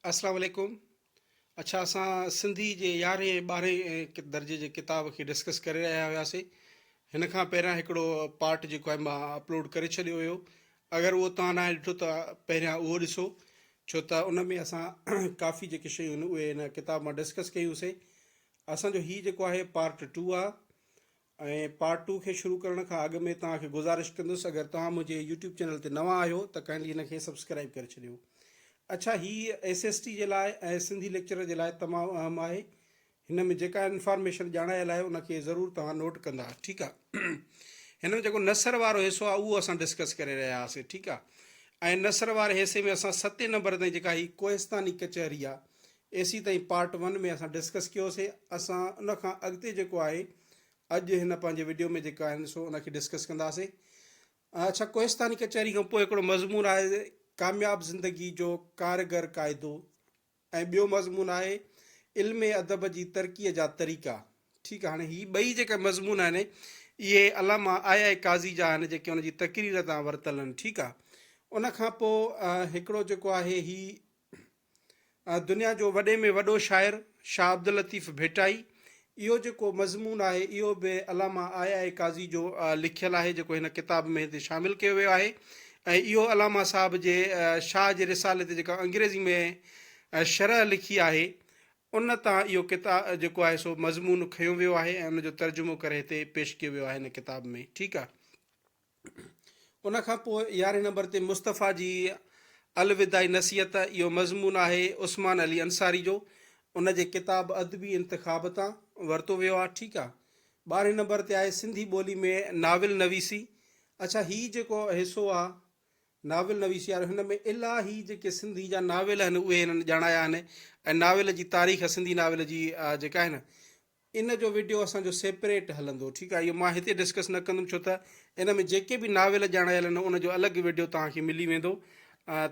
اسلام عليڪم اڇا اسان سنڌي جي يارهين ۽ ٻارهين درجي جي ڪتاب کي ڊسڪس ڪري رهيا هياسي هن کان پهريان هڪڙو پارٽ جيڪو آهي مان اپلوڊ ڪري ڇڏيو هيو اگر اهو توهان ناهي ڏٺو ته پهريان اهو ڏسو ڇو ته ان ۾ اسان ڪافي جيڪي شيون آهن اهي هن ڪتاب مان ڊسڪس ڪيون سي اسان جو هي جيڪو آهي پارٽ ٽو آهي ۽ پارٽ ٽو کي شروع ڪرڻ کان اڳ ۾ توهان کي گذارش ڪندس اگر توهان منهنجي يوٽيوب چينل تي نوان آهيو ته ڪائنڊلي هن کي سبسڪرائيب ڪري ڇڏيو. اڇا هي ايس ايس ٽي جي لاء ۽ سنڌي ليڪچرر جي لاء تمام اهم آهي هن ۾ جيڪا انفارميشن ڄاڻايل آهي ان کي ضرور توهان نوٽ ڪندا ٺيڪ آ هن ۾ جيڪو نثر وارو حصو آهي اهو اسان ڊسڪس ڪري رهيا هئاسين ٺيڪ آ ۽ نثر واري حصي ۾ اسان ستين نمبر تائين جيڪا هي ڪوهستاني ڪچهري آ ايسي تائين پارٽ ون ۾ اسان ڊسڪس ڪيوسي اسان ان کان اڳتي جيڪو آهي اڄ هن پنهنجي وڊيو ۾ جيڪا آهن سو ان کي ڊسڪس ڪنداسي. اڇا ڪوهستاني ڪچهري کان پوء هڪڙو مضمون آهي ڪامياب زندگي جو ڪارگر قاعدو ۽ ٻيو مضمون آهي علم ادب جي ترقي جا طريقا ٺيڪ آهي هاڻي هي ٻئي جيڪا مضمون آهن اهي علامه آء آء قاضي جا آهن جيڪي ان جي تقرير تان ورتل آهن ٺيڪ آهي ان کان پوء هڪڙو جيڪو آهي هي دنيا جو وڏي ۾ وڏو شاعر شاهه عبداللطيف ڀٽائي اهو جيڪو مضمون آهي اهو به علامه آء آء قاضي جو لکيل آهي جيڪو هن ڪتاب ۾ هتي شامل ڪيو ويو آهي ۽ اهو علامه صاحب جي شاهه جي رسالي تي جيڪا انگريزي ۾ شرح لکي آهي ان تان اهو ڪتاب جيڪو آهي سو مضمون کنيو ويو آهي ۽ ان جو ترجمو ڪري هتي پيش ڪيو ويو آهي هن ڪتاب ۾ ٺيڪ آهي. ان کان پوء يارهين نمبر تي مصطفيٰ جي الوداعي نصيحت اهو مضمون آهي عثمان علي انصاري جو ان جي ڪتاب ادبي انتخاب تان ورتو ويو آهي ٺيڪ آهي ٻارهين نمبر تي آهي سنڌي ٻولي ۾ ناول نويسي اڇا هي جيڪو حصو آهي ناول نويسي وارو هن ۾ الاهي جيڪي سنڌي جا ناول آهن اهي هنن ڄاڻايا آهن ۽ ناول جي تاريخ سنڌي ناول جي جيڪا آهي نه ان جو وڊيو اسان جو سيپريٽ هلندو ٺيڪ آهي اهو مان هتي ڊسڪس نه ڪندم ڇو ته ان ۾ جيڪي به ناول ڄاڻايل آهن ان جو الڳ وڊيو توهان کي ملي ويندو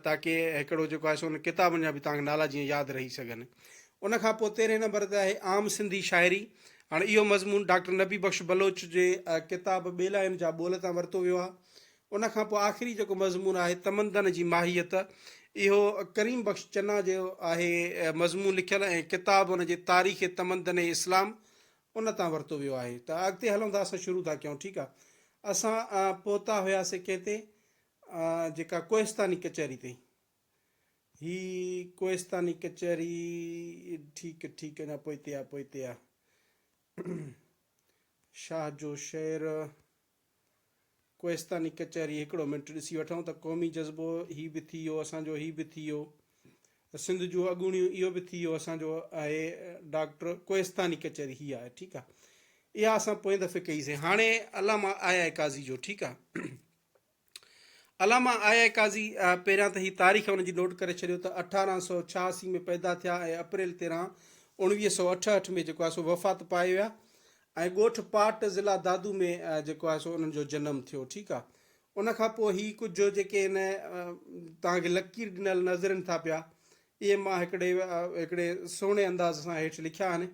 تاڪي هڪڙو جيڪو آهي سو ان ڪتابن جا به توهان کي نالا جيئن ياد رهي سگهن ان کان پوء تيرهين نمبر تي آهي عام سنڌي شاعري هاڻي اهو مضمون ڊاڪٽر نبي بخش بلوچ جي ڪتاب ٻيلاين جا ٻول تان ورتو ويو آهي ان کان پوء آخري جيڪو مضمون آهي تمدن جي ماهيت اهو ڪريم بخش چنا جو آهي مضمون لکيل ۽ ڪتاب ان جي تاريخ تمدن اسلام ان تان ورتو ويو آهي ته اڳتي هلون ٿا اسان شروع ٿا ڪيون ٺيڪ آهي اسان پهتا هياسي ڪنهن تي جيڪا ڪوهستاني ڪچهري تي هي ڪوهستاني ڪچهري ٺيڪ ٺيڪ اڃا پوئتي آ پوئتي آ شاهه جو شعر ڪوهستاني ڪچهري هڪڙو منٽ ڏسي وٺون ته قومي جذبو هي به ٿي ويو اسان جو هي به ٿي ويو سنڌ جون اڳوڻيون اهو به ٿي ويو اسان جو آهي ڊاڪٽر ڪوهستاني ڪچهري هي آهي ٺيڪ آهي اها اسان پوئين دفعي ڪئي سي هاڻي علامه آء آء قاضي جو ٺيڪ آهي علامه آء آء قاضي پهريان ته هي تاريخ ان جي نوٽ ڪري ڇڏيو ته 1886 ۾ پيدا ٿيا ۽ اپريل 13 1968 ۾ جيڪو آهي سو وفات پائي ويا ۽ ڳوٺ پاٽ ضلع دادو ۾ جيڪو آهي سو انهن جو جنم ٿيو ٺيڪ آ ان کان پوء هي ڪجهه جيڪي هن توهان کي لڪير ڏنل نظرن ٿا پيا اهي مان هڪڙي هڪڙي سهڻي انداز سان هيٺ لکيا آهن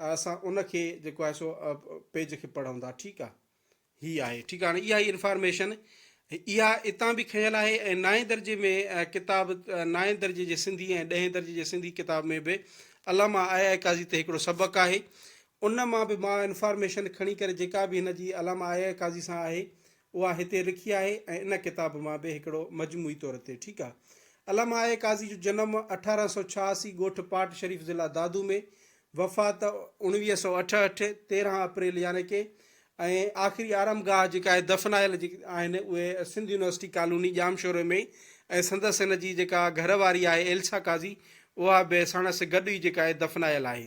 اسان ان کي جيڪو آهي سو پيج کي پڙهون ٿا ٺيڪ آ هي آهي ٺيڪ آ هاڻي اها ئي انفارميشن اها اتان به کنيل آهي ۽ نائين درجي ۾ ڪتاب نائين درجي جي سنڌي ۽ ڏهين درجي جي سنڌي ڪتاب ۾ به علامه آء آء قاضي تي هڪڙو سبق آهي ان مان به مان انفارميشن کڻي ڪري جيڪا به هن جي علامه آء آء قاضي سان آهي اها هتي لکي آهي ۽ ان ڪتاب مان به هڪڙو مجموعي طور تي ٺيڪ آ علامه آء آء قاضي جو جنم 1886 ڳوٺ پاٽ شريف ضلع دادو ۾ وفات 1968 13 اپريل يعني ڪي ۽ آخري آرام گاهه جيڪا آهي دفنايل جيڪي آهن اهي سنڌ يونيورسٽي ڪالوني ڄامشوري ۾ ۽ سندس هن جي جيڪا گهر واري آهي ايلسا قاضي اها به ساڻس گڏ ئي جيڪا آهي دفنايل آهي.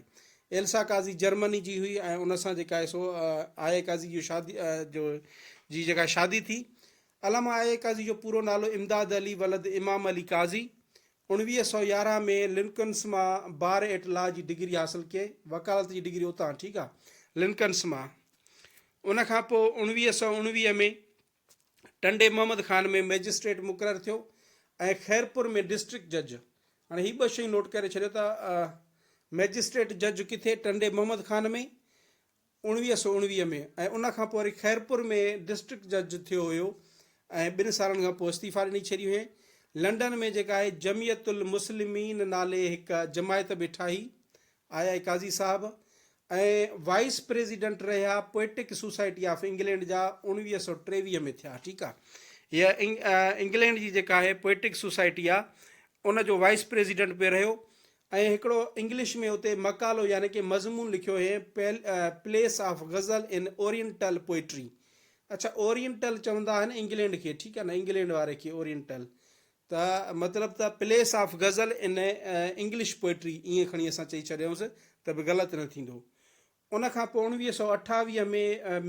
ايلسا قاضي جرمني جي هئي ۽ ان سان جيڪا آهي سو آء اي قاضي جو شادي جو جي جيڪا شادي ٿي. علامه آء اي قاضي جو پورو نالو امداد علي ولد امام علي قاضي 1911 ۾ لنڪنس مان بار ايٽ لا جي ڊگري حاصل ڪئي، وڪالت جي ڊگري اتان، ٺيڪ آ، لنڪنس مان. ان کان پوء 1919 ۾ ٽنڊي محمد خان ۾ مئجسٽريٽ مقرر ٿيو ۽ خيرپور ۾ ڊسٽرڪٽ جج. هاڻي هي ٻه شيون نوٽ ڪري ڇڏيو ته مئجسٽريٽ جج ڪٿي ٽنڊي محمد خان ۾ 1919 ۾ ۽ ان کان پوء وري خيرپور ۾ ڊسٽرڪٽ جج ٿيو هيو ۽ ٻن سالن کان پوء استعيفا ڏني ڇڏي هئائين. لنڊن ۾ جيڪا آهي جمعيت المسلمين نالي هڪ جماعت به ٺاهي آء آء قاضي صاحب ۽ وائيس پريزيڊنٽ رهيا پوئٽڪ سوسائٽي آف انگلينڊ جا 1923 ۾ ٿيا ٺيڪ آ هيء انگلينڊ جي جيڪا آهي پوئٽڪ سوسائٽي آ ان جو وائيس پريزيڊنٽ به رهيو ۽ هڪڙو انگلش ۾ اتي مقالو يعني ڪي مضمون لکيو هئين place of ghazal in oriental poetry اڇا اورينٽل چوندا آهن انگلينڊ کي ٺيڪ آ نه انگلينڊ واري کي اورينٽل ته مطلب ته place of ghazal in English poetry ائين کڻي اسان چئي ڇڏيونس ته به غلط نه ٿيندو. ان کان پوء 1928 ۾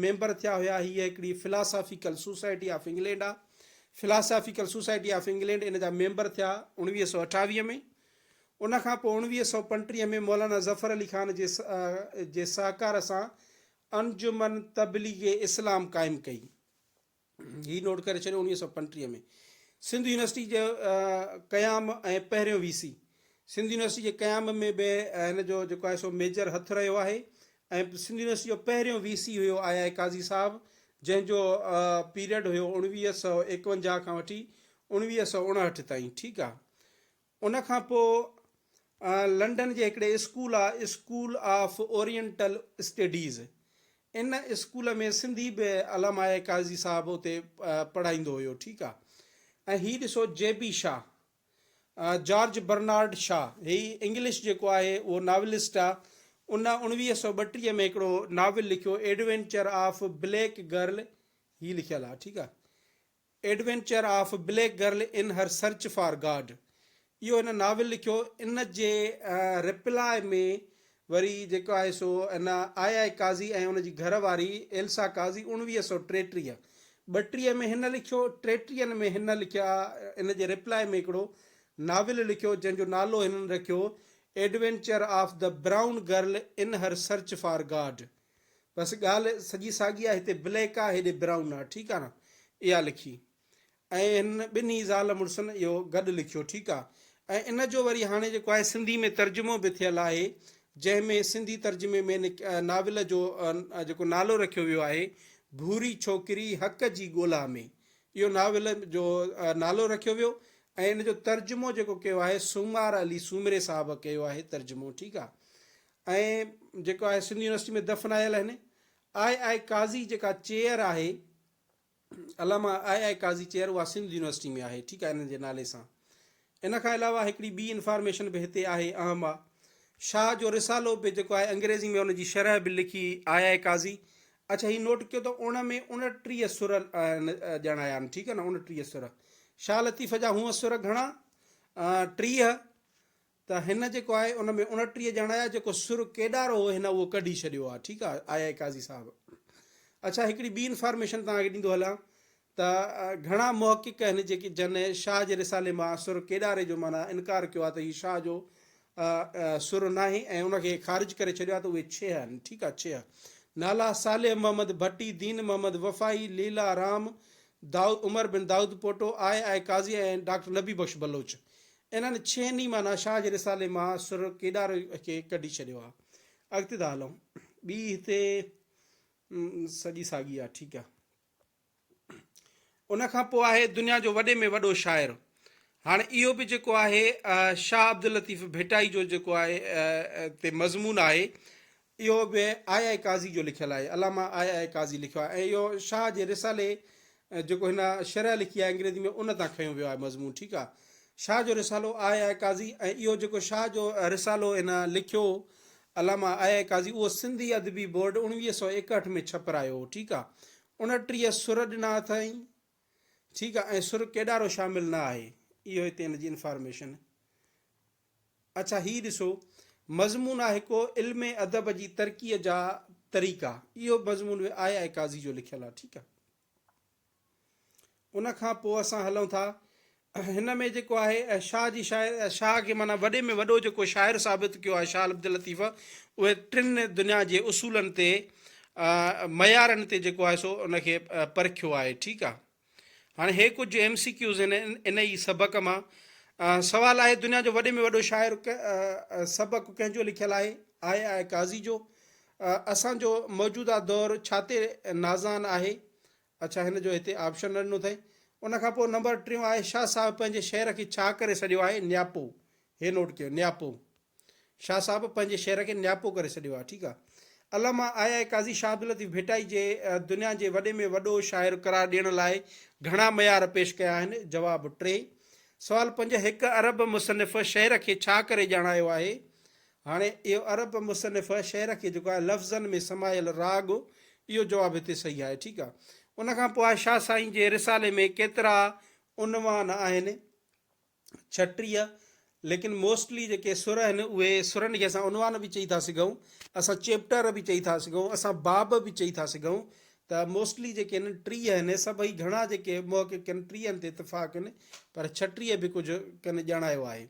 ميمبر ٿيا هيا. هيء هڪڙي فلاسافيڪل سوسائٽي آف انگلينڊ آ. فلاسافيڪل سوسائٽي آف انگلينڊ ان جا ميمبر ٿيا 1928 ۾. ان کان پوء 1935 ۾ مولانا ظفر علي خان جي جي سهڪار سان انجمن تبليغ اسلام قائم ڪئي. هي نوٽ ڪري ڇڏيو 1935 ۾ سنڌ يونيورسٽي جو قيام ۽ پهريون وي سي سنڌ يونيورسٽي جي قيام ۾ به هن جو جيڪو آهي سو ميجر هٿ رهيو آهي ۽ سنڌ يونيورسٽي جو پهريون وي سي هيو آء آء قاضي صاحب جنهن جو پيريڊ هيو 1951 کان وٺي 1959 تائين ٺيڪ آهي ان کان پوء لنڊن جي هڪڙي اسڪول آ school of oriental studies in school ۾ Sindhi به علامه آء قاضي صاحب اتي پڙهائيندو هيو ٺيڪ آ ۽ هي ڏسو G B Shaw George Bernard Shaw هي انگلش جيڪو آهي اهو ناولسٽ آ ان 1932 ۾ هڪڙو ناول لکيو ايڊوينچر آف بليڪ گرل هي لکيل آ ٺيڪ آ adventure of black girl in her search for God اهو هن ناول لکيو ان جي رپلاء ۾ وري جيڪو آهي سو ان آء آء قاضي ۽ ان جي گهر واري ايلسا قاضي 1933 ٻٽيهه ۾ هن لکيو ٽيٽيهن ۾ هن لکيا ان جي رپلاء ۾ هڪڙو ناول لکيو جنهن جو نالو هنن رکيو adventure of the brown girl in her search for God بس ڳالهه سڄي ساڳي آهي هتي بليڪ آهي هيڏي برائون آهي ٺيڪ آهي نه اها لکي ۽ هن ٻنهي زال مڙسن اهو گڏ لکيو ٺيڪ آهي ۽ ان جو وري هاڻي جيڪو آهي سنڌي ۾ ترجمو به ٿيل آهي جنهن ۾ سنڌي ترجمي ۾ ناول جو جيڪو نالو رکيو ويو آهي ڀوري ڇوڪري حق جي ڳولا ۾ اهو ناول جو نالو رکيو ويو ۽ ان جو ترجمو جيڪو ڪيو آهي سومار علي سومري صاحب ڪيو آهي ترجمو ٺيڪ آهي ۽ جيڪو آهي سنڌ يونيورسٽي ۾ دفنايل آهن. آء آء قاضي جيڪا چيئر آهي علامه آء آء قاضي چيئر اها سنڌ يونيورسٽي ۾ آهي ٺيڪ آهي انهن جي نالي سان. ان کان علاوه هڪڙي ٻي انفارميشن به هتي آهي اهم آ شاهه جو رسالو به جيڪو آهي انگريزي ۾ ان جي شرح به لکي آء آء قاضي. اڇا هي نوٽ ڪيو ته اڻ ۾ 29 سر ڄاڻايا آهن ٺيڪ آهي نه 29 سر شاهه لطيف جا هونء سر گهڻا 30 ته هن جيڪو آهي ان ۾ 29 ڄاڻايا جيڪو سر ڪيڏارو هو هن اهو ڪڍي ڇڏيو آهي ٺيڪ آهي آء آء قاضي صاحب اڇا هڪڙي ٻي انفارميشن توهان کي ڏيندو هلان ته گهڻا محقق آهن جيڪي جن شاهه جي رسالي مان سر ڪيڏاري جو معنيٰ انڪار ڪيو آهي ته هي شاهه جو سر ناهي ۽ ان کي خارج ڪري ڇڏيو آهي ته اهي ڇهه آهن ٺيڪ آهي ڇهه نالا صالح محمد ڀٽي دين محمد وفائي ليلا رام دائود عمر بن دائود پوٽو آء آء قاضي ۽ ڊاڪٽر نبي بخش بلوچ انهن ڇهن ئي معنيٰ شاهه جي رسالي مان سر ڪيڏارو کي ڪڍي ڇڏيو آهي. اڳتي ٿا هلون. ٻي هتي سڄي ساڳي آهي ٺيڪ آهي. ان کان پوء آهي دنيا جو وڏي ۾ وڏو شاعر. هاڻي اهو به جيڪو آهي شاهه عبداللطيف ڀٽائي جو جيڪو آهي تي مضمون آهي اهو به آء آء قاضي جو لکيل آهي. علامه آء آء قاضي لکيو آهي ۽ اهو شاهه جي رسالي جيڪو هن شرح لکي آهي انگريزي ۾ ان تان کنيو ويو آهي مضمون ٺيڪ آهي. شاهه جو رسالو آء آء قاضي ۽ اهو جيڪو شاهه جو رسالو هن لکيو علامه آء آء قاضي اهو سنڌي ادبي بورڊ 1961 ۾ ڇپرايو هو ٺيڪ آهي. 29 سر ڏنا اٿائين ٺيڪ آهي ۽ سر ڪيڏارو شامل نه آهي اهو هتي هن جي انفارميشن. اڇا هي ڏسو مضمون آهي ڪو علم ادب جي ترقيء جا طريقا اهو مضمون به آء آء قاضي جو لکيل آهي ٺيڪ آهي ان کان پوء اسان هلون ٿا هن ۾ جيڪو آهي شاهه جي شاعر شاهه کي معنيٰ وڏي ۾ وڏو جيڪو شاعر ثابت ڪيو آهي شاهه عبداللطيف اهي ٽن دنيا جي اصولن تي معيارن تي جيڪو آهي سو ان کي پرکيو آهي ٺيڪ آهي هاڻي هي ڪجهه ايم سي ڪيوز آهن ان ئي سبق مان. سوال آهي دنيا جو وڏي ۾ وڏو شاعر سبق ڪنهن جو لکيل آهي؟ آء آء قاضي جو. اسان جو موجوده دور ڇا تي نازان آهي؟ اڇا هن جو هتي آپشن نه ڏنو اٿئي. ان کان پوء نمبر ٽيون آهي شاهه صاحب پنهنجي شعر کي ڇا ڪري سڏيو آهي؟ نياپو. هي نوٽ ڪيو نياپو. شاهه صاحب پنهنجي شعر کي نياپو ڪري سڏيو آهي ٺيڪ آهي. علامه آء آء قاضي شاهه عبداللطيف ڀٽائي جي دنيا جي وڏي ۾ وڏو شاعر قرار ڏيڻ لاء گهڻا معيار پيش ڪيا آهن؟ جواب ٽي. سوال 5 هڪ عرب مصنف شعر کي ڇا ڪري ڄاڻايو آهي؟ هاڻي اهو عرب مصنف شعر کي جيڪو آهي لفظن ۾ سمايل راڳ اهو جواب هتي صحيح آهي ٺيڪ آهي. ان کان پوء آهي شاهه سائين جي رسالي ۾ ڪيترا عنوان آهن؟ 36 ليڪن موسٽلي جيڪي سر آهن اهي سرن کي اسان عنوان به چئي ٿا سگهون اسان چيپٽر به چئي ٿا سگهون اسان باب به چئي ٿا سگهون ته موسٽلي جيڪي آهن 30 آهن سڀئي گهڻا جيڪي محقق آهن 30 تي اتفاق آهن پر 36 به ڪجهه ڪن ڄاڻايو آهي.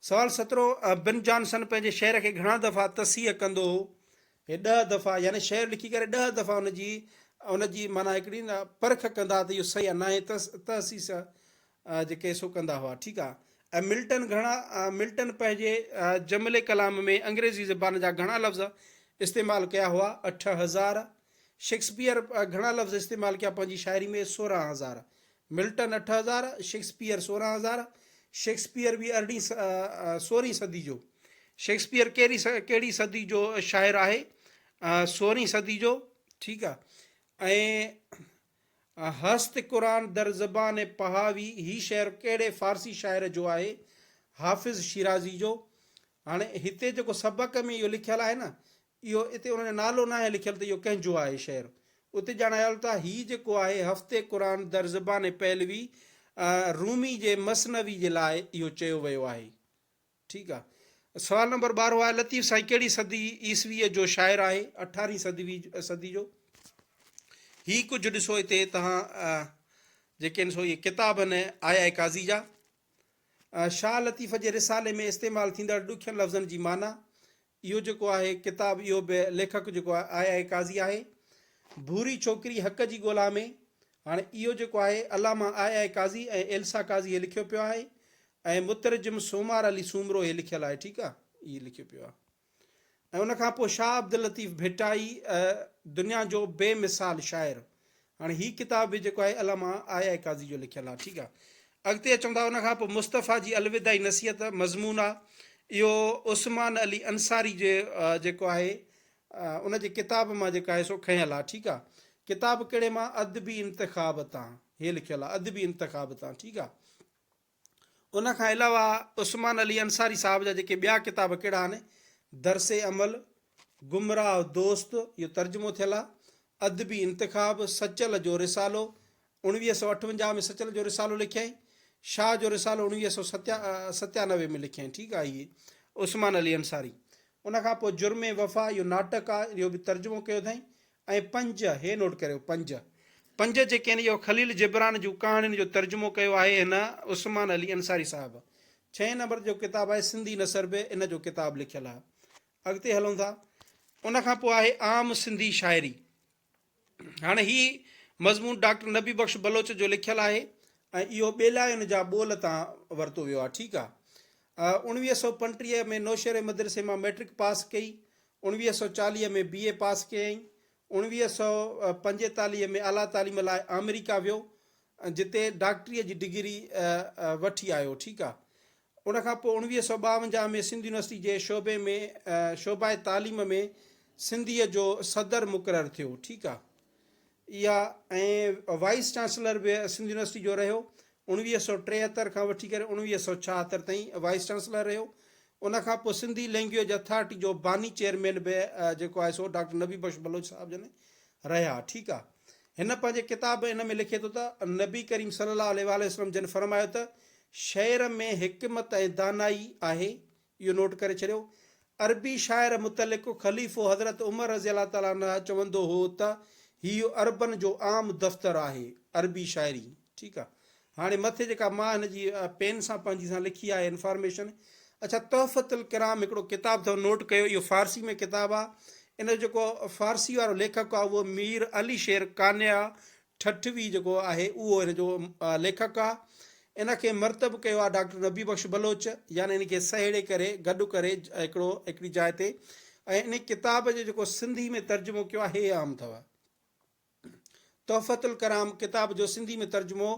سوال 17 بن جانسن پنهنجي شعر کي گهڻا دفعا تصحيح ڪندو هو؟ هي ڏهه دفعا يعني شعر لکي ڪري ڏهه دفعا ان جي ان جي معنيٰ هڪڙي نه پرک ڪندا ته اهو صحيح آهي ناهي تحسيس جيڪي سو ڪندا هئا ٺيڪ آهي ۽ ملٽن گهڻا ملٽن پنهنجي جملي ڪلام ۾ انگريزي زبان جا گهڻا لفظ استعمال ڪيا هئا؟ 8000. شيڪسپيئر گهڻا لفظ استعمال ڪيا پنهنجي شاعري ۾ 16000. ملٽن 8000، شيڪسپيئر 16000، شيڪسپيئر به ارڙهين سورهين صدي جو. شيڪسپيئر ڪهڙي ڪهڙي صدي جو شاعر آهي؟ سورهين صدي جو، ٺيڪ آ. ۽ هست قرآن در زبان پهاوي هي شعر ڪهڙي فارسي شاعر جو آهي؟ حافظ شيرازي جو. هاڻي هتي جيڪو سبق ۾ اهو لکيل آهي نه اهو اتي ان جو نالو ناهي لکيل ته اهو ڪنهن جو آهي شعر اتي ڄاڻايل ته هي جيڪو آهي هفتي قرآن در زبان پهلوي رومي جي مثنوي جي لاء اهو چيو ويو آهي. ٺيڪ آ. سوال نمبر ٻارهون آهي لطيف سائين ڪهڙي صدي عيسويء جو شاعر آهي؟ اٺارهين صدي صدي جو. هي ڪجهه ڏسو هتي توهان جيڪي آهن سو اهي ڪتاب آهن آء آء قاضي جا. شاهه لطيف جي رسالي ۾ استعمال ٿيندڙ ڏکين لفظن جي معنيٰ اهو جيڪو آهي ڪتاب اهو به ليکڪ جيڪو آهي آء آء قاضي آهي. ڀوري ڇوڪري حق جي ڳولا ۾ هاڻي اهو جيڪو آهي علامه آء آء قاضي ۽ ايلسا قاضي هي لکيو پيو آهي ۽ مترجم سومار علي سومرو هي لکيل آهي ٺيڪ آهي هي لکيو پيو آهي ۽ ان کان پوء شاهه عبداللطيف ڀٽائي دنيا جو بي مثال شاعر هاڻي هي ڪتاب به جيڪو آهي علامه آء آء قاضي جو لکيل آهي ٺيڪ آهي اڳتي اچون ٿا ان کان پوء مصطفيٰ جي الوداعي نصيحت مضمون آهي اهو عثمان علي انصاري جي جيڪو آهي ان جي ڪتاب مان جيڪو آهي سو کنيل آهي ٺيڪ آهي ڪتاب ڪهڙي مان ادبي انتخاب تان هي لکيل آهي ادبي انتخاب تان ٺيڪ آهي ان کان علاوه عثمان علي انصاري صاحب جا جيڪي ٻيا ڪتاب ڪهڙا آهن، درس عمل، گمراهه دوست، اهو ترجمو ٿيل آهي، ادبي انتخاب، سچل جو رسالو، 1958 ۾ سچل جو رسالو لکيائين، شاهه جو رسالو 1997 ۾ لکيائين، ٺيڪ آهي هي عثمان علي انصاري. ان کان پوء جرم وفا اهو ناٽڪ آهي، اهو به ترجمو ڪيو اٿائين، ۽ پنج، هي نوٽ ڪريو، پنج. پنج جيڪي آهن اهو خليل جبران جون ڪهاڻين جو ترجمو ڪيو آهي هن عثمان علي انصاري صاحب. ڇهين نمبر جو ڪتاب آهي سنڌي نثر به ان جو ڪتاب لکيل آهي. اڳتي هلون ٿا. ان کان پوء آهي عام سنڌي شاعري. هاڻي هي مضمون ڊاڪٽر نبي بخش بلوچ جو لکيل آهي ۽ اهو ٻيلاين جا ٻول تان ورتو ويو آهي ٺيڪ آهي. 1935 ۾ نوشهري مدرسي مان مئٽرڪ پاس ڪئي 1940 ۾ بي اي پاس ڪيائين. 1945 ۾ اعليٰ تعليم لاء آمريڪا ويو جتي ڊاڪٽريء جي ڊگري وٺي آيو. ٺيڪ آ. ان کان پوء 1952 ۾ سنڌ يونيورسٽي جي شعبي ۾ شعبه تعليم ۾ سنڌيء جو صدر مقرر ٿيو. ٺيڪ آ. اها ۽ وائيس چانسلر به سنڌ يونيورسٽي جو رهيو. 1973 کان وٺي ڪري 1976 تائين وائيس چانسلر رهيو. ان کان پوء سنڌي لينگيوئيج اٿارٽي جو باني چيئرمين به جيڪو آهي سو ڊاڪٽر نبي بخش بلوچ صاحب جن رهيا. ٺيڪ آ. هن پنهنجي ڪتاب ان ۾ لکي ٿو ته نبي ڪريم صلي الله عليه واٰله وسلم جن فرمايو ته شعر ۾ حڪمت ۽ دانائي آهي. اهو نوٽ ڪري ڇڏيو. عربي شاعر متعلق خليفو حضرت عمر رضي الله تعالٰي عنه چوندو هو ته هيء عربن جو عام دفتر آهي، عربي شاعري. ٺيڪ آ. هاڻي مٿي جيڪا مان هن جي پين سان پنهنجي سان لکي آهي انفارميشن. اڇا تحفة الڪرام هڪڙو ڪتاب اٿو نوٽ ڪيو اهو فارسي ۾ ڪتاب آ. ان جو جيڪو فارسي وارو ليکڪ آ اهو مير علي شير قانع ٺٽوي جيڪو آهي اهو هن جو ليکڪ آ. ان کي مرتب ڪيو آ ڊاڪٽر نبي بخش بلوچ يعني ان کي سهيڙي ڪري گڏ ڪري هڪڙو هڪڙي جاء تي ۽ ان ڪتاب جو جيڪو سنڌي ۾ ترجمو ڪيو آ هي عام اٿو. تحفة الڪرام ڪتاب جو سنڌي ۾ ترجمو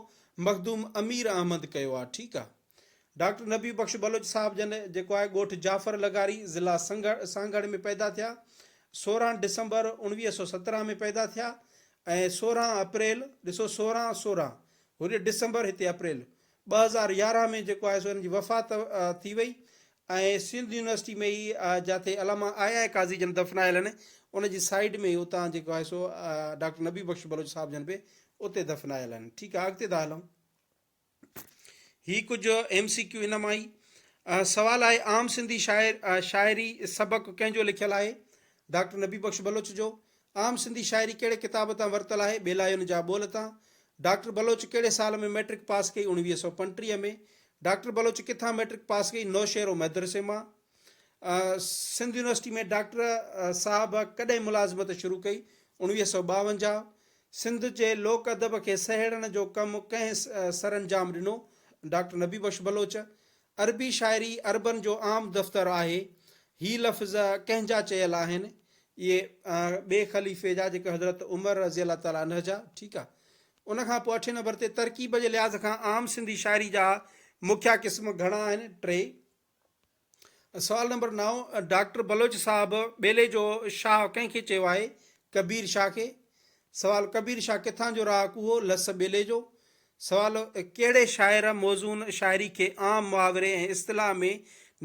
مخدوم امير احمد ڪيو آهي ٺيڪ آهي. ڊاڪٽر نبي بخش بلوچ صاحب جن جيڪو آهي ڳوٺ جعفر لغاري ضلع سانگهڙ ۾ پيدا ٿيا. 16 ڊسمبر 1917 ۾ پيدا ٿيا ۽ 16 اپريل ڏسو 16 16 هوري ڊسمبر هتي اپريل 2011 ۾ جيڪو آهي سو هن جي وفات ٿي وئي ۽ سنڌ يونيورسٽي ۾ ئي جاتي علامه آء آء قاضي جن دفنايل آهن ان جي سائيڊ ۾ ئي اتان جيڪو آهي سو ڊاڪٽر نبي بخش بلوچ صاحب جن به اتي دفنايل آهن ٺيڪ آهي اڳتي ٿا هلون. هي ڪجهه ايم سي ڪيو ان مان ئي سوال آهي عام سنڌي شاعر شاعري سبق ڪنهن جو لکيل آهي؟ ڊاڪٽر نبي بخش بلوچ جو. عام سنڌي شاعري ڪهڙي ڪتاب تان ورتل آهي؟ ٻيلاين جا ٻول تان. ڊاڪٽر بلوچ ڪهڙي سال ۾ مئٽرڪ پاس ڪئي؟ 1935 ۾. ڊاڪٽر بلوچ ڪٿان مئٽرڪ پاس ڪئي؟ نوشهرو مدرسي مان. سنڌ يونيورسٽي ۾ ڊاڪٽر صاحب ڪڏهن ملازمت شروع ڪئي؟ 1952. سنڌ جي لوڪ ادب کي سهيڙڻ جو ڪم ڪنهن سرانجام ڏنو؟ ڊاڪٽر نبي بخش بلوچ. عربي شاعري عربن جو عام دفتر آهي. هي لفظ ڪنهن جا چيل آهن؟ اهي ٻئي خليفي جا جيڪي حضرت عمر رضي الله تعالٰي عنه جا. ٺيڪ آ. ان کان پوء اٺين نمبر تي ترڪيب جي لحاظ کان عام سنڌي شاعري جا مکيه قسم گهڻا آهن؟ ٽي. سوال نمبر 9، ڊاڪٽر بلوچ صاحب ٻيلي جو شاهه ڪنهن کي چيو آهي؟ ڪبير شاهه کي. سوال، ڪبير شاهه ڪٿان جو رهاڪو هو؟ لس ٻيلي جو. سوال، ڪهڙي شاعر موزون شاعري کي عام محاوري ۽ اصطلاح ۾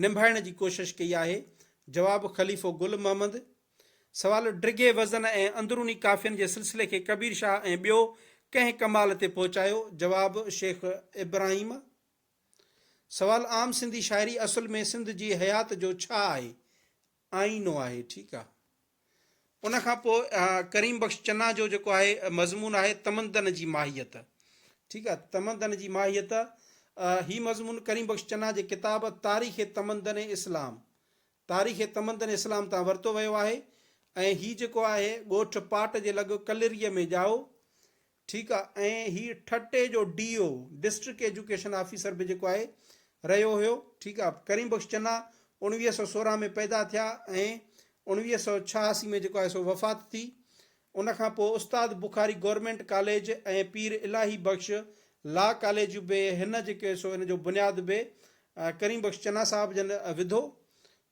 نڀائڻ جي ڪوشش ڪئي آهي؟ جواب، خليفو گل محمد. سوال، ڊگهي وزن ۽ اندروني قافين جي سلسلي کي ڪبير شاهه ۽ ٻيو ڪنهن ڪمال تي پهچايو؟ جواب، شيخ ابراهيم. سوال عام سنڌي شاعري اصل ۾ سنڌ جي حيات جو ڇا آهي؟ آئينو آهي ٺيڪ آ. ان کان پوء ڪريم بخش چنا جو جيڪو آهي مضمون آهي تمدن جي ماهيت ٺيڪ آ تمدن جي ماهيت هي مضمون ڪريم بخش چنا جي ڪتاب تاريخ تمدن اسلام تاريخ تمدن اسلام تان ورتو ويو آهي ۽ هي جيڪو آهي ڳوٺ پاٽ جي لڳ ڪلريء ۾ ڄائو ٺيڪ آ ۽ هي ٺٽي جو D O, district education officer, به جيڪو آهي رهيو هيو ٺيڪ آ ڪريم بخش چنا 1916 ۾ پيدا ٿيا ۽ 1986 ۾ جيڪو آهي سو وفات ٿي ان کان پوء استاد Bukhari government college ۽ Pir Ilahi Bakhsh law college به هن جيڪو سو ان جو بنياد به ڪريم بخش چنا صاحب جن وڌو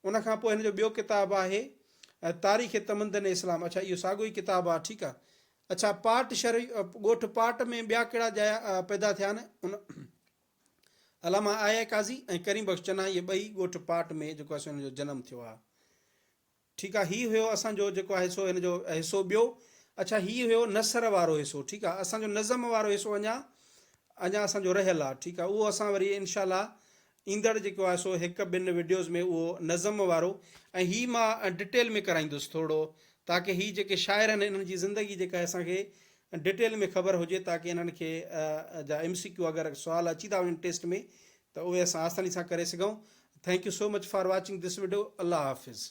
ان کان پوء هن جو ٻيو ڪتاب آهي تاريخ تمدن اسلام اڇا اهو ساڳيو ئي ڪتاب آ ٺيڪ آ اڇا پاٽ شھر ڳوٺ پاٽ ۾ ٻيا ڪهڙا ڄايا پيدا ٿيا آهن ان علامه آء آء قاضي ۽ ڪريم بخش چنا اهي ٻئي ڳوٺ پاٽ ۾ جيڪو آهي سو هن جو جنم ٿيو آهي ٺيڪ آهي هي هيو اسان جو جيڪو آهي سو هن جو حصو ٻيو اڇا هي هيو نثر وارو حصو ٺيڪ آهي اسان جو نظم وارو حصو اڃا اڃا اسان جو رهيل آهي ٺيڪ آهي اهو اسان وري انشاء الله ايندڙ جيڪو آهي سو هڪ ٻن وڊيوز ۾ اهو نظم وارو ۽ هي مان ڊٽيل ۾ ڪرائيندس ٿورڙو تاڪه هي جيڪي شاعر آهن انهن جي زندگي جيڪا آهي اسان کي ڊٽيل ۾ خبر هجي تاڪه انهن کي جا ايم سي ڪيو اگر سوال اچي ٿا وڃن ٽيسٽ ۾ ته اهي اسان آساني سان ڪري سگهون thank you so much for watching this video Allah Hafiz.